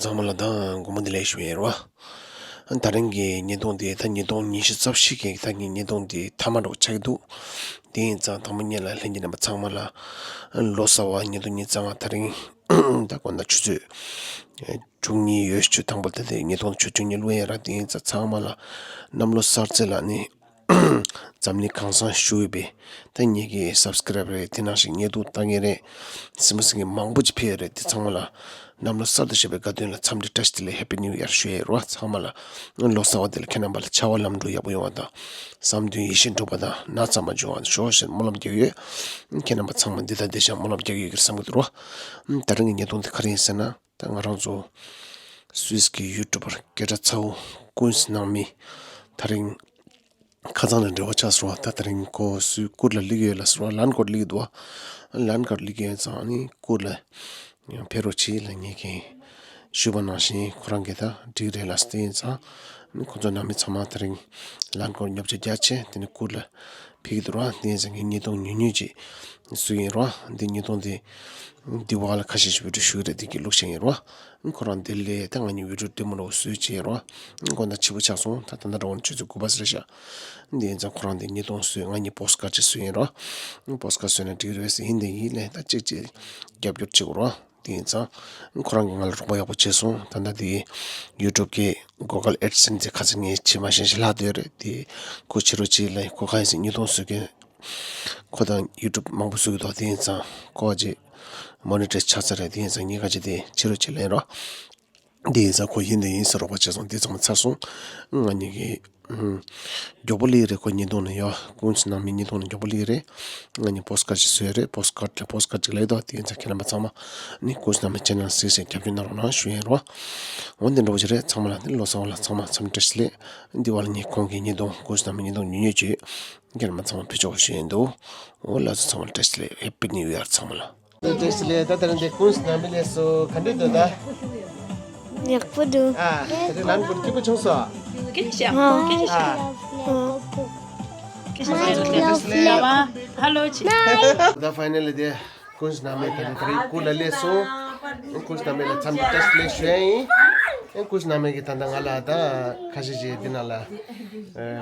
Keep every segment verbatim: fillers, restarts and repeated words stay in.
ཚང་མ་ལ་དང་དགོང་མོ་བདེ་ལེགས་ཞུ་ཡིན་རོ། ད་རིང་གི་ཉིས་སྟོང་འདི་ད་ཉིས་སྟོང་ཉི་ཤུ་རྩ་བཞི་གི་ད་ངའི་ཉིས་སྟོང་འདི་མཐའ་མ་འགྲོ་ཆགས་ཀྱི་འདུག་དེ་ཡིན་ཙང་དང་པོ་ཉིད་ལ་ལྷན་རྒྱས་རྣམ་པ་ཚང་མ་ལ་ལོ་གསར་བ་ཉིས་སྟོང་ཉི་ཤུ་རྩ་ལྔ་ད་རིང་ད་དགོང་དག་ཆུ་ཚོད་བཅུ་གཉིས་ཡོལ་ཆུ་དང་པོ་ད་དེ་ཉིས་སྟོང་ཆུ་བཅུ་གཉིས་ལོ་ཡིན་ར། དེ་ཡིན་ཙང་ཚང་མ་ལ་གནམ་ལོ་གསར་ཚེས་ལ་ནི་འཛམ་གླིང་གང་སར་བཞུགས་ཡོད་པའི་ད་ངེད་ཀྱི་སབ་སི་ཀེ་རབ་རེད། དེ་ནང་བཞིན་ཉེ་དུ་ལྟ་མཁན་རེད། སེམས་པ་སེང་གེ་མང་པོ་ཅིག་ཕེབས་ཡོད་རེད། དེ་ཚང་མ་ལ་གནམ་ལོ་གསར་དུ་བཞད་པའི་དགའ་སྟོན་ལ་འཚམས་འདྲི་བཀྲ་ཤིས་བདེ་ལེགས་ཧེ་པི་ནིའུ་ཡར་ཞུ་ཡས་རོ། ཚང་མ་ལ་ལོ་གསར་བ་དེ་ལ་ཁྱེད་རྣམ་པ་ལ་ཆར་པ་ལམ་འགྲོ་ཡག་པོ་ཡོང་བ་དང་། བསམ་དོན་ཡིད་བཞིན་འགྲུབ་པ་དང་། ན་ཚ་མ་བྱུང་བ་ཤོག་ཞེས་སྨོན་ལམ་རྒྱག་ཡོད། ཁྱེད་རྣམ་པ་ཚང་མ་འདི་དང་འདི་བཞིན་སྨོན་ལམ་རྒྱག་ཡོད་ཀྱི་བསམ་གྱི་འདུག་རོ། ད་རིང་གི་ཉིས་སྟོང་འདི་ག་རེ་ཡིན་ཟེར་ན། ད་ང་རང་ཚོ་སུད་སི་གི་ཡུ་ཊུབ་པར་སྐད་གྲགས་ཚ་བོ་ཀུན་སི་ནང་མི་ད་རིང་ཁ་སང་ནས་འབྲེལ་བ་ཆགས་སོང་བ། ད་ད་རིང་ཁོ་སུའི་གུར་ལ་སླེབས་ཡོད་ལ་ཟེར་བ། ལན་ཀོར་སླེབས་འདུག་བ། ལན་ཀོར་སླེབས་ཡོད་ཙང་ནི་གུར་ལ་ཕེབས་རོགས་བྱེད་ལ་ངས་ཀྱིས་ཞུས་པ་ནང་བཞིན་ཁོ་རང་གིས་ད་འགྲིག་རེད་ལ་ཟེར་ཡིན་ཙང་ནི་ཁོ་ཚོ་ནང་མི་ཚང་མ་ད་རིང་ལན་ཀོར་མཉམ་སྤྱོད་རྒྱ་ཆེ་དེ་ནི་གུར་ལ་ཕེབས་ཀྱི་འདུག་ར། དེ་ཡིན་ཙང་ངས་ཉིས་སྟོང་ཉུང་ཉུང་ཅིག་བཟོས་ཡིན་ར། འདི་ཉིས་སྟོང་དེ་འདི་བར་ལ་ཁ་ཤས་ཤིག་བི་ཌིའོ་ཞུ་གི་རེད། འདི་གི་ལུགས་ཤིག་ཡིན་ར། ཁོ་རང་འདི་ལས་ད་ང་གཉིས་བི་ཌིའོ་ལྟད་མོ་རོ་བཟོས་བྱས་ར། དགོང་དག་ཕྱི་པོ་ཆགས་སོང་། ད་ད་ལྟ་འགྲོ་བ་ཆུ་ཚོད་དགུ་པ་ཟེར་ཤག་འདི་ཡིན་ཙང་ཁོ་རང་འདི་ཉིས་སྟོང་བཟོས། ང་གཉིས་པོ་སི་ཀར་ཅིག་བཟོས་ཡིན་ར། པོ་སི་ཀར་བཟོས་ན་འགྲིག་རེད་ཟེར་ཡིན། འདི་ཡིན་ལས་ད་གཅིག་གཅིག་རྒྱབ་སྐྱོར་བྱེད་དགོས་ར། དེ་ཡིན་ཙང་ཁོ་རང་གིས་ང་ལ་རོགས་པ་ཡག་པོ་བྱས་སོང་། ད་ལྟ་དེ་ཡུ་ཊུབ་ཀྱི་གུ་གལ་ཨེ་ཌི་སེན་སི་དེ་ཁ་སང་ངས་བྱས་མ་ཤེས་ཤིག་ལྷག་བསྡད་ཡོད་རེད། དེ་ཁོ་ཕྱི་རུ་ཅིག་ལ་ཁོ་གང་ཡིན་ཟེར་ཉིས་སྟོང་བཟོ་མཁན་ཁོ་དང་ཡུ་ཊུབ་མང་པོ་བཟོ་གི་འདུག་དེ་ཡིན་ཙང་ཁོ་ཅིག་མོ་ནི་ཊའི་ཛི་ཆགས་ཚར་རེད། དེ་ཡིན་ཙང་ངས་ཁ་ཅིག་དེ་ཕྱི་རུ་ཅིག་ལེན་རོགས། དེ་ཡིན་ཙང་ཁོ་ཡིན་དང་ཡིན་ཟེར་རོགས་པ་བྱས་སོང་། དེ་ཚང་མ་ཚར་སོང་། ང་གཉིས་ཀྱིས་ཨུམ། མགྱོགས་པོ་སླེབས་རེད། ཁོ་ཉིས་སྟོང་ནས་ཡོད། ཀུན་སི་ནང་མི་ཉིས་སྟོང་ནས་མགྱོགས་པོ་སླེབས་རེད། ང་གཉིས་པོ་སི་ཀར་ཅིག་བཟོས་རེད། པོ་སི་ཀར་ལ་པོ་སི་ཀར་ཅིག་ལེན་འདུག་དེ་ཡིན་ཙང་ཁྱེད་རྣམ་པ་ཚང་མ་ནི་ཀུན་སི་ནང་མི་ཆེ་ནལ་གཟིགས་བྱས་རྒྱབ་སྐྱོར་གནང་རོགས་གནང་ཞུ་ཡིན་རོ། འོ་འདི་འདྲ་བོ་ཅིག་རེད། ཚང་མ་ལ་ནི་ལོ་གསར་བ་ལ་ཚང་མ་འཚམས་འདྲི་བཀྲ་ཤིས་བདེ་ལེགས། འདི་བར་ལ་ངས་ཁོང་གི་ཉིས་སྟོང་ཀུན་སི་ནང་མི་ཉིས་སྟོང་ཉུང་ཉུང་ཅིག་ཁྱེད་རྣམ་པ་ཚང་མ་ཕུལ་ཆོག་ཞུ་ཡིན་འདུག་འོ་ལགས་སོ། ཚང་མ་ལ་བཀྲ་ཤིས་བདེ་ལེགས། ཧེ་པི་ནིའུ་ཡར་ཚང་མ་ལ། བཀྲ་ཤིས་བདེ་ལེགས། ད་ད་རིང་འདི་ཀུན་སི་ནང་མི་སླེབས་སོང་། ག་འདྲ་འདུག་ད། ཡག་པོ་འདུག་ཨ། ད་རིང་ལན་ཀོར་སྐྱིད་པོ་བྱུང་སོང་། སྐད་ཆ། ཨ། སྐད་ཆ། ཨ། ཨ། སྐད་ཆ། ཧ་ལོ་ཆེ། ད་ཕའི་ནལ་ལི་དེ་ཀུན་སི་ནང་མི་ད་རིང་ད་རིང་གུར་ལ་སླེབས་སོང་། ཀུན་སི་ནང་མི་ལ་འཚམས་འདྲི་བཀྲ་ཤིས་བདེ་ལེགས་ཞུ་ཡ་ཡིན། ཀུན་སི་ནང་མི་གིས་ད་ལྟ་ང་ལ་ད་ཁ་ཤས་ཤིག་འདི་ནང་ལ་ཨ།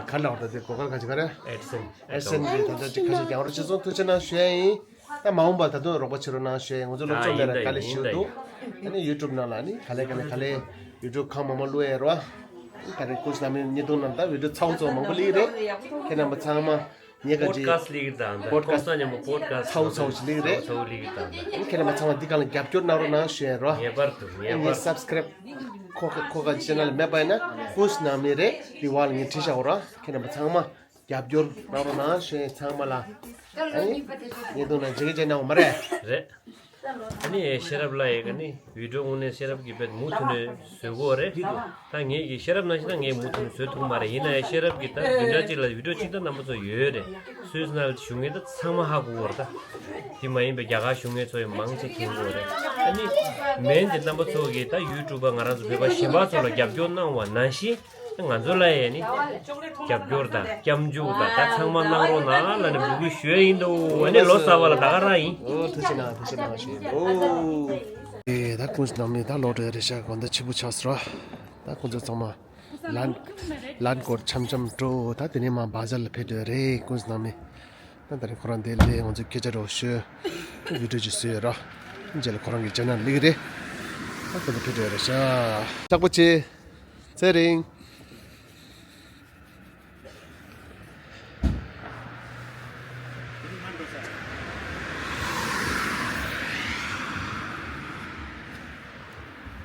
ག་རེ་ལབ་དགོས་རེད། དེ་གོ་སྐབས་ག་ཅིག་ག་རེ། ཨེ་ཌི་སེན་སི། ཨེ་ཌི་སེན་སི་གིས་ད་ལྟ་ཅིག་ཁ་ཤས་རྒྱག་རོགས་བྱས་སོང་། ཐུགས་རྗེ་གནང་ཞུ་ཡ་ཡིན། ད་མ་འོངས་པར་ད་དུང་རོགས་པ་བྱེད་རོགས་གནང་ཞུ་ཡ་ཡིན། ང་ཚོ་སློབ་ཨ། སྦྱོང་ཡིན་དེ་ལ་ད་དཀའ་ལས་ཡིན། ཞེ་པོ་ད་འདུག་ཡིན་ད་ཡིན། ཨ་ནི་ཡུ་ཊུབ་ནང་ལ་ནི་ག་ལེ་ག་ལེ་ག་ལེ་ཡུ་ཊུབ་གང་མང་མང་བླུག་ཡ་རོ། ད་རེས་ཀུན་སི་ནང་མི་ཉིས་སྟོང་ནང་ད་བི་ཌིའོ་ཚ་བོ་ཚ་བོ་མང་པོ་སླེབས་རེད། ཁྱེད་རྣམ་པ་ཚང་མ་ངས་ག་པོ་ཌི་ཅིག་ཀ་སི་ཊི་སླེབས་ཀྱི་རེད། ད་པོ་ཌི་ཀ་སི་ཊི་ཀོང་ས་མཉམ་པོ་པོ་ཌི་ཀ་སི་ཊི་ཚ་བོ་ཚ་བོ་ཅིག་སླེབས་རེད། ཚ་བོ་ཚ་བོ་སླེབས་ཀྱི་རེད། ད་ཁྱེད་རྣམ་པ་ཚང་མ་འདི་སྒང་ལ་རྒྱབ་སྐྱོར་གནང་རོགས་གནང་ཞུ་ཡ་རོ། ངེས་པར་དུ་ངེས་པར་དུ། ངས་སབ་སི་ཀེ་རབ་ཁོ་ཁོ་ག་ཅེ་ནལ་མེད་པ་ཡིན་ན་ཀུན་སི་ནང་མི་རེད། འདི་བར་ལ་ངས་བྲིས་བཞག་གོ་རོ། ཁྱེད་རྣམ་པ་ཚང་མ་རྒྱབ་སྐྱོར་གནང་རོགས་གནང་ཞུ་ཡ། ཚང་མ་ལ་ཨ་ནི་ཉིས་སྟོང་ནང་ཇེ་གི་ཇེ་ནང་མ་རེད། རེད། ཨ་ནི་ཤེས་རབ་ལགས་ཡི་ག་ནི་བི་ཌིའོ་དངོས་གནས་ཤེས་རབ་ཀྱིས་དཔེ་མུ་མཐུད་ནས་བཟོས་གོ་རེད། ད་ངས་ཀྱི་ཤེས་རབ་ནང་བཞིན་ད་ངས་མུ་མཐུད་ནས་བཟོས་ཐུབ་མ་རེད། ཡིན་ན་ཡང་ཤེས་རབ་ཀྱིས་ད་བདུན་ཕྲག་གཅིག་ལ་བི་ཌིའོ་གཅིག་ད་རྣམ་པ་ཚོ་ཡོད་རེད། སུད་སི་ནང་ལ་བཞུགས་མཁན་ད་ཚང་མ་ཧ་གོ་གོ་རེད། ད་དེ་མ་ཡིན་པའི་རྒྱ་གར་བཞུགས་མཁན་ཚོ་ཡང་མང་ཆེ་མཁྱེན་གོ་རེད། ཨ་ནི་མེན་དེ་རྣམ་པ་ཚོ་གིས་ད་ཡུ་ཊུབ་པ་ང་རང་ཚོ་བོད་པ་གཞན་པ་ཚོ་ལ་རྒྱབ་སྐྱོར་གནང་བ་ནང་བཞིན། ང་ཚོ་ལ་ཡང་ནི་རྒྱབ་སྐྱོར་དང་སྐྱབས་འཇུག་དང་ད་ཚང་མ་གནང་རོགས་གནང་ལབ་ནས་འབོད་སྐུལ་ཞུ་ཡ་ཡིན་འདུག་ཨ་ནི་ལོ་གསར་པ་ལ་ད་ག་རང་ཡིན། ཨོ་ཐུགས་རྗེ་གནང་། ཐུགས་རྗེ་གནང་ཞུ་ཡིན། ཨོ། ཨེ་ད་ཀུན་སི་ནང་མི་ད་ལོག་འགྲོ་ཡ་རེད་ཤག་དགོང་དག་ཕྱི་པོ་ཆགས་སོང་ར། ད་ཁོང་ཚོ་ཚང་མ་ལན་ལན་སྐོར་འཆམ་འཆམ་འགྲོ། ད་དེ་ནས་མར་བ་ཛར་ལ་ཕེབས་འགྲོ་ཡ་རེད། ཀུན་སི་ནང་མི་ད་ད་རེས་ཁོ་རང་དེ་ལས་ང་ཚོ་སྐད་ཆ་རོགས་ཞུ་བི་ཌིའོ་ཅིག་བཟོས་ཡོད་ར། རྗེས་ལ་ཁོ་རང་གི་ཅེ་ནལ་སླེབས་ཀྱི་རེད། ད་ཁོང་ཚོ་ཕེབས་འགྲོ་ཡ་རེད་ཤག་ལྕགས་པོ་ཆེ། ཚེ་རིང་།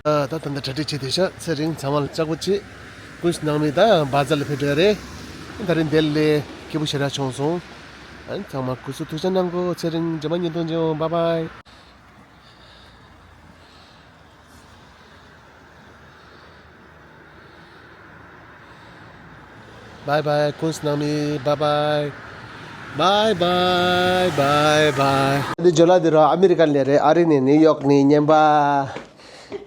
ཨ། ད་ད་ལྟ་གྲ་སྒྲིག་བྱས་བསྡད་ཤག་ཚེ་རིང་། ཚང་མ་ལ་ལྕགས་པོ་ཆེ། ཀུན་སི་ནང་མི་ད་བ་ཛར་ལ་ཕེབས་འགྲོ་ཡ་རེད། ད་རིང་དེ་ལས་སྐྱིད་པོ་ཞེ་དྲག་བྱུང་སོང་། ཨ་ནི་ཚང་མ་སྐུ་གཟུགས་ཐུགས་ཅག་གནང་གོ། ཚེ་རིང་། རྗེས་མ་ཉིས་སྟོང་ཅིག་ཡོང་། བཱའི་བཱའི། བཱའི་བཱའི་ཀུན་སི་ནང་མི། བཱའི་བཱའི། བཱའི་བཱའི་བཱའི་བཱའི། འདི་ཇོ་ལ་འདི་རོ་ཨ་མི་རི་ཀ་ལ་རེད། ཨ་རི་ནས་ནིའུ་ཡོག་ནས་རྔན་པ།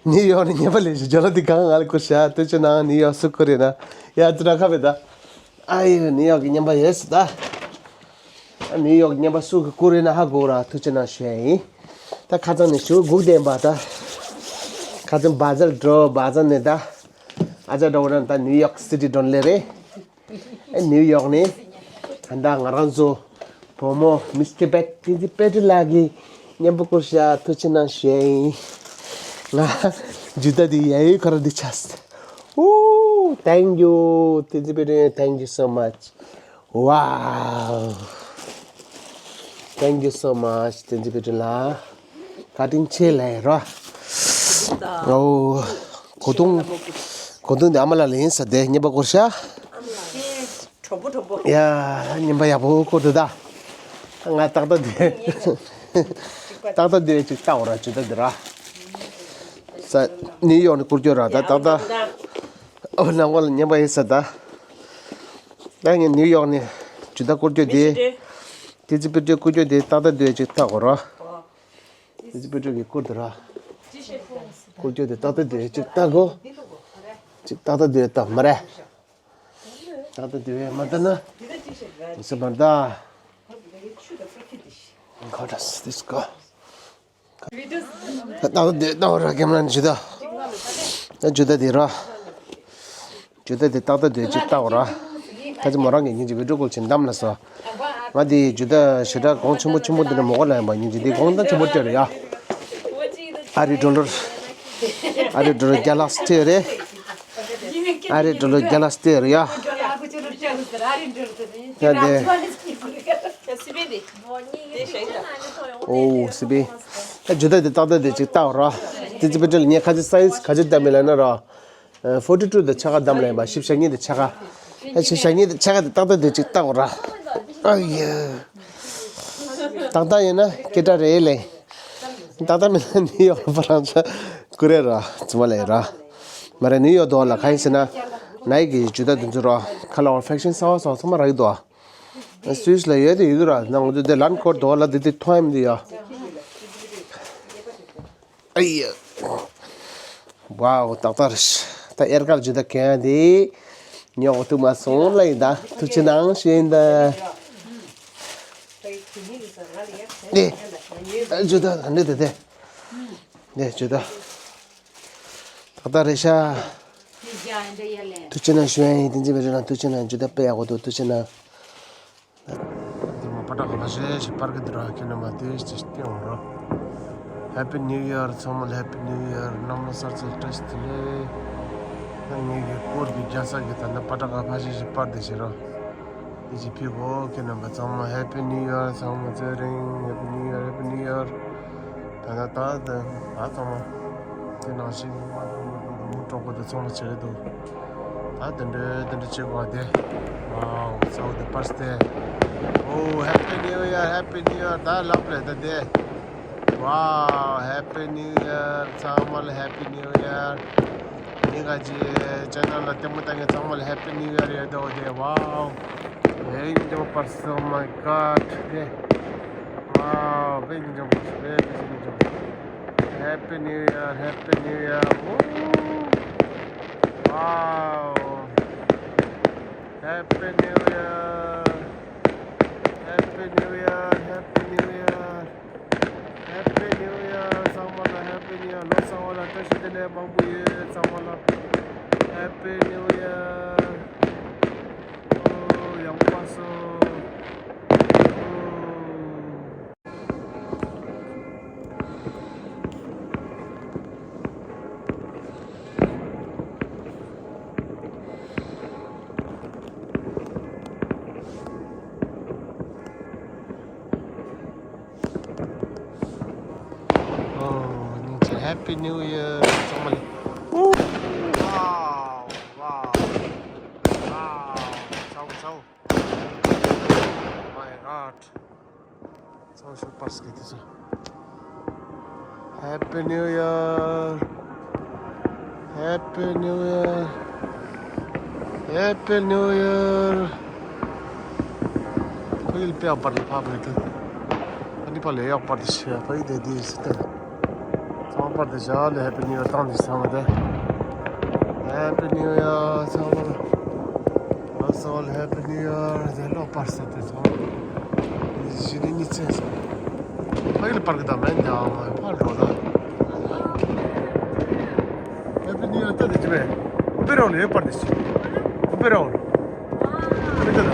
ནིའུ་ཡོག་ནས་རྔན་པ་སླེབས་ཤག་ཇོ་ལ་འདི་གང་ང་ལ་བསྐུར་ཤག་ཐུགས་རྗེ་གནང་། ནིའུ་ཡོག་སུ་བསྐུར་ཡིན་ན་ཡ་ཙི་ར་ཁ་བེ་ད། ཨ་ཡོ་ནིའུ་ཡོག་གི་རྔན་པ་ཡོད་སུ་ད། ཨ་ནིའུ་ཡོག་ཉན་པ་སུ་གི་བསྐུར་ཡིན་ན་ཧ་གོ་ར། ཐུགས་རྗེ་གནང་ཞུ་ཡ་ཡིན། ད་ཁ་སང་ནས་ཞུ་སྒུག་བསྡད་པ། ད་ཁ་སང་བ་ཛལ་འགྲོ། བ་ཛལ་ནས་ད་ཨ་ཅག་འགྲོ་བ་ན་ད་ནིའུ་ཡོག་སི་ཊི་འགྲོ་ལེ་རེད། ཨེ་ནིའུ་ཡོག་ནས་ད་ང་རང་ཚོ་བུ་མོ་མིས་ཊི་བྷེཊ་བསྟན་འཛིན་དཔལ་སྒྲོན་ལགས་ཀྱིས་མཉམ་པོ་བསྐུར་ཤག་ཐུགས་རྗེ་གནང་ཞུ་ཡ་ཡིན། ང་ཇུ་ཏ་འདི་ཡ་ཡོད་ཁ་ར་འདི་ཆགས། Ooh, thank you. བསྟན་འཛིན་དཔལ་སྒྲོན། Thank you so much. Wow. Thank you so much. བསྟན་འཛིན་དཔལ་སྒྲོན་ལགས། བཀའ་དྲིན་ཆེ་ལབ་རོགས། ཨོ། གོ་དུང་། གོ་དུང་འདི་ཨ་མ་ལགས་ལ་ཡིན་ས། དེ་རྔན་པ་བསྐུར་ཤག་གྲོགས་པོ་གྲོགས་པོ། ཡ། རྔན་པ་ཡག་པོ་བསྐུར་འདུག་ད། ང་ཏག་ཏག་འདི། ཏག་ཏག་འདི་ཅིག་ལྟ་འོ་ར། ཇུ་ཏ་འདི་ར། ས། ནིའུ་ཡོག་ནས་བསྐུར་རྒྱུ་ར་ད་ཏག་ཏག་ཨོ་ནང་པ་ལ་རྔན་པ་ཡིན་ས་ད། ད་ངས་ནིའུ་ཡོག་ནས་ཇུ་ཏ་བསྐུར་རྒྱུ་འདི། བསྟན་འཛིན་དཔལ་སྒྲོན་བསྐུར་རྒྱུ་འདི་ཏག་ཏག་འདི་ཅིག་ལྟ་འོ་ར། བསྟན་འཛིན་དཔལ་སྒྲོན་གྱིས་བསྐུར་འདུག་ར། བསྐུར་རྒྱུ་འདི་ཏག་ཏག་འདི་ཅིག་ལྟ་གོ། ཅིག་ཏག་ཏག་འདི་ལྟ་མ་རེད། ཏག་ཏག་འདི་བས་མ་ལྟ་ན། འདི་ས་མ་ལྟ། How does this go? ཏག་ཏག་འདི་ལྟ་འོ་ར། ཀེམ་ར་ནས་ཇུ་ཏ། ད་ཇུ་ཏ་འདི་ར། ཇུ་ཏ་འདི་ཏག་ཏག་འདི་ཅིག་ལྟ་འོ་ར། ད་ཅི་མོ་རང་གི་ཉིན་གྱི་བི་ཌིའོ་ཀོལ་བྱེད་འདམ་ལ་སོ། ང་འདི་ཇུ་ཏ་ཞེ་དྲག་གོང་ཆེན་པོ་ཆེན་པོ་འདི་ནས་མོ་གོ་ལ་ཡིན་པ། ཉིན་གྱི་འདི་གོང་ད་ཆེན་པོ་སྤྲད་རེད་ཡ། ཨ་རི་ཌོ་ལར། ཨ་རི་ཌོ་ལར་བརྒྱ་ལྷག་སྤྲད་རེད། ཨ་རི་ཌོ་ལར་བརྒྱ་ལྷག་སྤྲད་རེད་ཡ། ཡ་དེ། ཨོ་སི་པི། ཨ་ཇུ་ཏ་འདི་ཏག་ཏག་འདི་ཅིག་ལྟ་འོ་ར། དེ་ཅི་པེ་ཏྲེལ་ངས་ཁ་ཅིག་སའི་ཛི་ག་ཅིག་བདམས་མེད་ལ་ན་ར། ཨ་ཕོར་ཊི་ཊུ་དང་ཕྱེད་ཀ་བདམས་ལ་ཡིན་པ། བཞི་བཅུ་ཞེ་གཉིས་དང་ཕྱེད་ཀ་ཨ་བཞི་བཅུ་ཞེ་གཉིས་དང་ཕྱེད་ཀ་དེ་ཏག་ཏག་འདི་ཅིག་ལྟ་འོ་ར། ཨ་ཡ། ཏག་ཏག་ཡིན་ན་སྐད་གྲགས་རེད་ལེ། ཏག་ཏག་མིན་ན་ནིའུ་ཡོག་ལ་ཕར་རང་ཚ་ཀུ་རེ་ར་ཙི་མ་ལེ་ར། མ་རེད། ནིའུ་ཡོག་དོ་ལ་ག་ཡིན་ཟེར་ན། ནའི་ཀི་ཇུ་ཏ་འདི་ཚོ་ར་ཁ་ལ་ཨོ་ཕེག་ཤན་གསར་པ་སོགས་ཚང་མ་རག་གི་འདུག་ཨ། སུད་སི་ལ་ཡོད་དེ་ཡོད་ར། ན་ང་ཚོ་དེ་ལན་ཀོར་དོ་ལ་དེ་དེ་ཐོ་ཨེམ་དེ་ཡ། ཨ་ཡ། ཝའོ་ཏག་ཏག་རེད། ད་ཨེར་ཀར་ཇུ་ཏ་གན་དེ་ཉོ་གོ་ཐུབ་མ་སོང་ལ་ཡིན་ད། ཐུགས་རྗེ་གནང་ཞུ་ཡིན་ད། ནེ། ཨ་ཇུ་ཏ་ག་འདྲ་དེ་དེ། ནེ་ཇུ་ཏ། ཏག་ཏག་རེད་ཤག་ཐུགས་རྗེ་གནང་ཞུ་ཡ་ཡིན། བསྟན་འཛིན་དཔལ་སྒྲོན་ལགས་ཐུགས་རྗེ་གནང་། ཇུ་ཏ་དཔེ་ཡག་པོ་འདུག་ཐུགས་རྗེ་གནང་། འདི་མ་པ་ཏྲ་ག་ཕ་ཤེ་ཞིག་པར་གི་འདི་ར་ཁྱེད་རྣམ་པ་དེ་ཞིག་སྟེང་འོང་རོགས། Happy New Year ཚང་མ་ལ། Happy New Year། གནམ་ལོ་གསར་ཚེས་བཀྲ་ཤིས་བདེ་ལེགས། ད་ངེད་ཀྱི་སྐོར་གྱི་རྒྱལ་ས་གི་ད་ནི་པ་ཏྲ་ག་ཕ་ཤེ་ཞིག་པར་དེ་ཞིག་རོགས། དེ་ཅིག་ཕུལ་གོ། ཁྱེད་རྣམ་པ་ཚང་མ་Happy New Year། ཚང་མ་ཚེ་རིང་། Happy New Year། Happy New Year། ད་ད་ད་ད་ད་ཚང་མ་དེ་ནང་བཞིན་མ་ཐུང་མ་ཐུང་མུ་གྲོགས་པོ་དེ་ཚང་མ་བྱེད་ཀྱི་འདུག་ད་དེ་འདྲ་དེ་འདྲ་བྱེད་དགོས་དེ། Wow། ཚ་བོ་དེ་པར་སྟེ། Oh, Happy New Year, Happy New Year། ད་ལབ་རེད་ད་དེ། Wow, Happy New Year། ཚང་མ་ལ་Happy New Year། ཉིན་ག་ཅི་ཅེ་ནལ་ལ་ལྟད་མོ་ལྟ་མཁན་ཚང་མ་ལ་Happy New Year ཡོད་དོ་དེ། Wow། ཨེ་ཡིན་ཅོ་པར་སི། Oh my God། དེ། Wow། ཨེ་ཡིན་ཅོ་པར་སི། ཨེ་ཡིན་ཅོ། Happy New Year, Happy New Year། Woo། Wow། Happy New Year, Happy New Year, Happy New Year། Happy New Year། ཚང་མ་ལ་Happy New Year། ལོ་གསར་པ་ལ་བཀྲ་ཤིས་བདེ་ལེགས་མང་པོ་ཡོད། ཚང་མ་ལ་Happy New Year། ཨོ་ཡག་པོ་སོང་། ཨོ། ཨོ། ཉིན་གཅིག་Happy New Year ཚང་མ་ལ། ཨོ། Wow, wow, wow། ཚ་བོ་ཚ་བོ། Oh my God། ཚ་བོ་ཤོག་པར་སྐད་དེ་ཚོ། Happy New Year, Happy New Year, Happy New Year། ཕ་ཡུལ་དཔེ་ཡག་པར་ལ་ཕབ་རེད་དེ། ཨ་ནི་པ་ལས་ཡག་པར་དེ་ཤེས། ཕ་ཡུལ་དེ་དེ་སི་ཏེ། ཚང་པར་དེ་ཞག་ལས་Happy New Year བཏང་དེ་ཚང་མ་དེ། Happy New Year ཚང་མ་ལ། ལོ་གསར་པ་ལ་Happy New Year། དེ་ལོ་པར་སེ་དེ་ཚང་མ། གཞི་ནས་གཉིས་ཚན་ཟེར། ཕ་གི་ལ་པར་གི་དང་མེད་ཀྱང་ཕར་འགྲོ་ལ། ཧེ་པི་ནིའུ་ཡར་ལྟ་དེ་ཅི་མེད། ཨུ་པེ་རོ་ལ་ཡོད་པར་དེ་ཅི། ཨུ་པེ་རོ་ལ། ཨུ་པེ་ད་ད།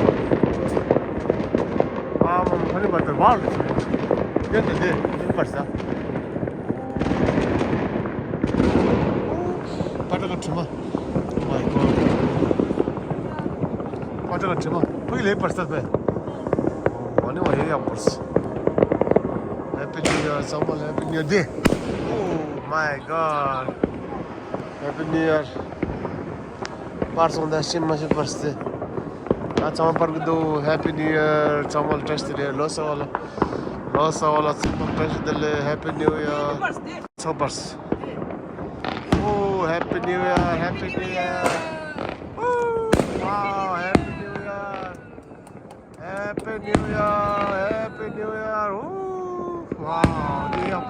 ཨ་མ་མ་ཕ་ནི་པར་དེ་བར་ལ་ཅི་མེད། ཡོད་དེ་དེ་ཡིན་པར་ས། པ་ཏྲ་ལ་དྲི་མ། Oh my god. པ་ཏྲ་ལ་དྲི་མ། ཕ་གི་ལ་པར་ས་པས། ཨོ་ནི་བ་ཡེ་ཡག་པར་ས། Happy New Year. ཚང་མ་ལ་Happy New Year day. Oh my god. Happy New Year. པར་སོང་ད་ཤིན་མ་ཤི་པར་སྟེ། ད་ཚང་མ་པར་གི་འདུག Happy New Year. ཚང་མ་ལ་བཀྲ་ཤིས་བདེ་ལེགས། ལོ་གསར་བ་ལ། ལོ་གསར་བ་ལ་ཚང་མ་བཀྲ་ཤིས་བདེ་ལེགས། Happy New Year. ཚོགས་པར། Oh, Happy New Year, Happy New Year. Oh, wow, Happy New Year. Happy New Year, Happy New Year. Oh, wow, New Year.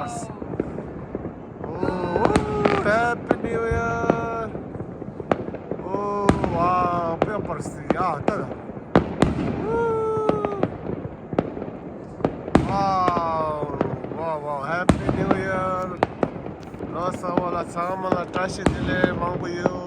Oh, Happy New Year. Oh, wow, New Year. ཡ་ད་ད། Wow, wow, wow, Happy New Year. ལོ་གསར་བ་ལ་ཚང་མ་ལ་བཀྲ་ཤིས་བདེ་ལེགས་མང་པོ་ཡོད།